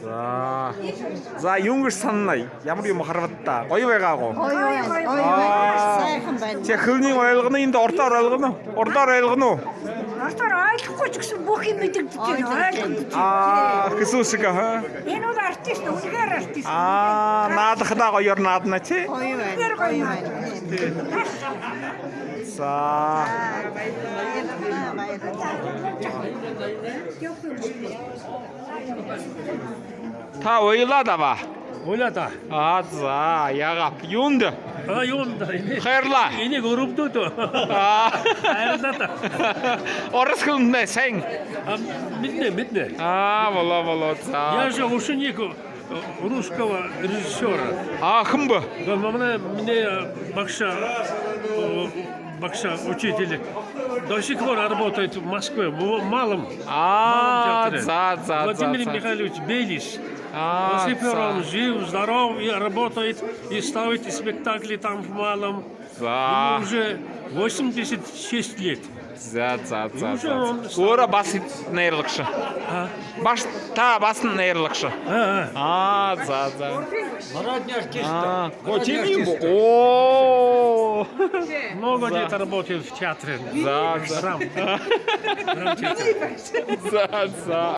За. За, юм гэж санана. Ямар юм харвадаа. Гоё байгаагүй. Гоё байна. Гоё байна. Сайхан байна. Чи хөлний ойлгоно, энд ордоор ойлгоно. Ордоор ойлгоно уу? Ордоор ойлгохгүй ч гэсэн бүх юм мэдэгдэж байна. Ойлгогдож байна. Аа, хэсүүсэг аа. Энэ бол артист, үнэхээр артист. Аа, наадахнаа гоёор наадна чи. Гоё байна. Үнэхээр гоё Гоё байна. байна. За. Баярлалаа. Баярлалаа. Та уйлаад аваа. Уйлаа да. Аа, за, яга. Юунд? Аа, юунд энийг Хайрлаа. энийг өрөвдөөд. Аа. Хайрлаа да. Орос хөлнөө сайн. А, мэднэ, мэднэ. Аа, болоо болоо. Я За. же ученик русского режиссера. Аа, хэн бэ? Да, Мне багша, багша учитель до сих пор работает в Москве, в малом, Аа, малом театре. за, за, за. Владимир за. Михайлович Белис. Аа, До сих пор за. он жив, здоров и работает, и ставит спектакли там в малом. За. Ему уже 86 лет. За, за, за. Юу за. он Өөрөө бас найрлагш. Баш та бас найрлагш. А, Аа, за, за. Народный артист. Аа, гоо тийм юм бо. Оо. много лет работает в театре. За, за. Драм. Драмтеатр. За, за.